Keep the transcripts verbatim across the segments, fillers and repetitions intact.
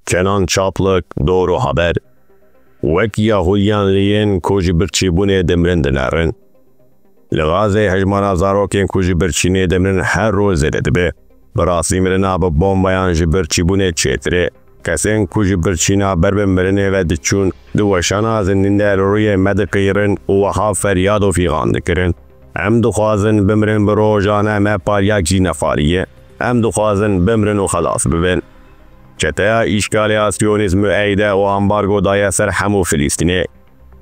Kenan Çaplik, Dor û Haber. Wek Yahudiyan li yên ku ji birçîbûnê dimirin dinerin. Li Gazeyê hejmara zarokên ku ji birçînê dimirin her roj zêde dibe. Bi rastî mirina bi bombeyan ji birçîbûnê çêtir e. Kesên ku ji birçîna ber bi mirinê ve diçûn, di weşana zindîn de li rûyê me diqîrin û wiha feryad û fîxan dikirin: Em dixwazin bimirin, bi rojane me palyak jî nefariye. Em dixwazin bimirin û xelas bibin. Çeteya îşgalê ya Siyonîst mueyde û ambargo daye ser hemû Filîstînê.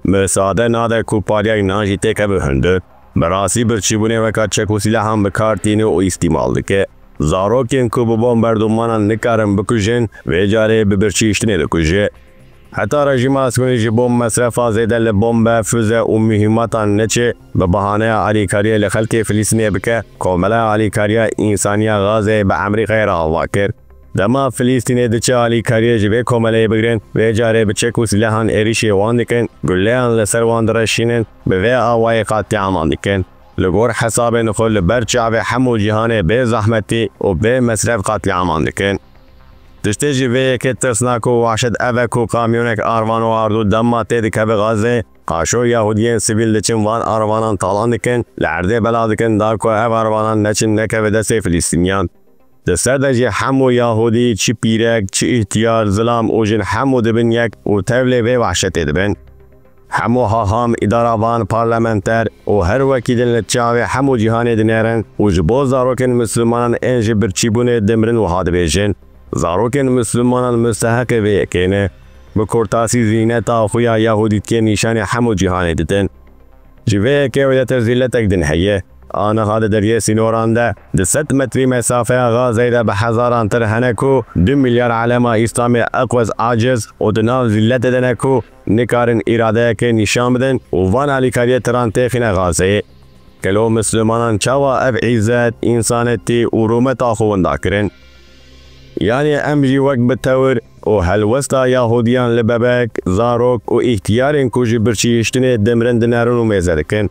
Misade nade ku palyayek nan jî têkeve hundir. Bi rastî birçîbûnê weka çek û sîlehan bi kar tîne û îstîmal dike. Zarokên ku bi bombardûmanan nikarin bikujin, vê carê bi birçîştinê dikuje. Heta rejîma Siyonîst ji bo mesrefa zêde li bombe, füze û muhîmatan neçe, bi bahaneya alîkariyê li xelkê Filîstînê bike, Komeleya Alîkariya Însaniya Gazeyê bi Amerîkayê re ava kir. Dema Filîstînê diçe alîkariyê ji vê komeleyê bigirin, vê carê bi çek û sîlehan êrîşê wan dikin, guleyan li ser wan direşînin, bi vê awayî qatliaman dikin. Li gor hesabên xwe li ber çavê hemû cîhanê bê zehmetî û bê mesref qatliaman dikin. Tiştê ji vê yekê tirsnak û wahşet ev e ku kamyonek arvan û ardû dema tê dikeve Gazê, qaşo Yahudiyên sivîl diçin van arvanan talan dikin, li erdê bela dikin da ku ev arvanan neçin nekeve destê Filîstîniyan. Di ser de jî hemû Yahudî, çi pîrek, çi îhtiyar, zilam û jin hemû dibin yek û tevlê vê wahşetê dibin. Hemû haham, îdaravan, parlamenter û her wekî din li çavê hemû cîhanê dinêrin û ji bo zarokên Mislimanan ên ji birçîbûnê dimirin wiha dibêjin: Zarokên Mislimanan musteheqê vê yekê ne. Bi kurtasî zîhneta xwe ya Yahudîtiyê nîşanê hemû cîhanê didin. Ji vê yekê wêdetir zîletek din heye. Aniha di deriyê sînoran de, di sed metrî mesafeya Gazeyê de bi hezaran tir hene ku du milyar alema Îslamê eqwez aciz û di nav zîletê de ne ku nikarin îradeyekê nîşan bidin û van alîkariyê tiran têxîne Gazeyê. Gelo Mislimanan çawa ev îzzet, însanetî û rûmeta xwe winda kirin? Yanî em jî wek bi tewir û helwesta Yahudiyan li bebek, zarok û îhtiyarên ku ji birçîştinê dimirin dinerin û mêze dikin?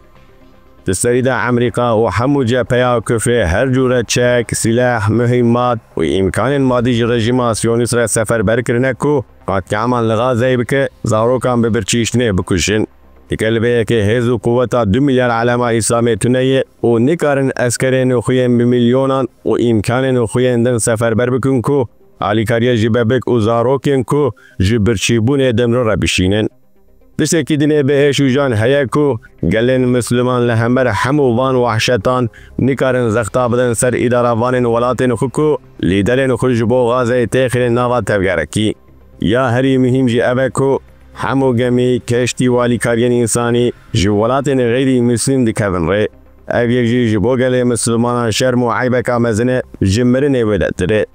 Di serî de Amerîka û hemû cepheya kufrê her cûre çek, sîleh, muhîmat û îmkanên madî ji rejîma Siyonîst re seferber kirine ku qatliaman li Gazeyê bike, zarokan bi birçîştinê bikujin. Heke li vê yekê hêz û quweta du milyar alema Îslamê tune ye û nikarin eskerên xwe yên bi milyonan û îmkanên xwe yên din seferber bikin ku alîkariya ji bebek û zarokên ku ji birçîbûnê dimirin re bişînin. Tiştekî dinê bi hêş û jan heye ku gelên Misliman li hember hemû van wahşetan nikarin zexta bidin ser îdaravanên welatên xwe ku lîderên xwe ji bo Gazeyê têxînin nava tevgerekî. Ya herî muhîm jî ev e ku hemû gemî, keştî û alîkariyên însanî ji welatên xeyrî Muslim dikevin rê. Ev yek jî ji bo gelê Mislimanan şerm û eybeka mezin e, ji mirinê wêdetir e.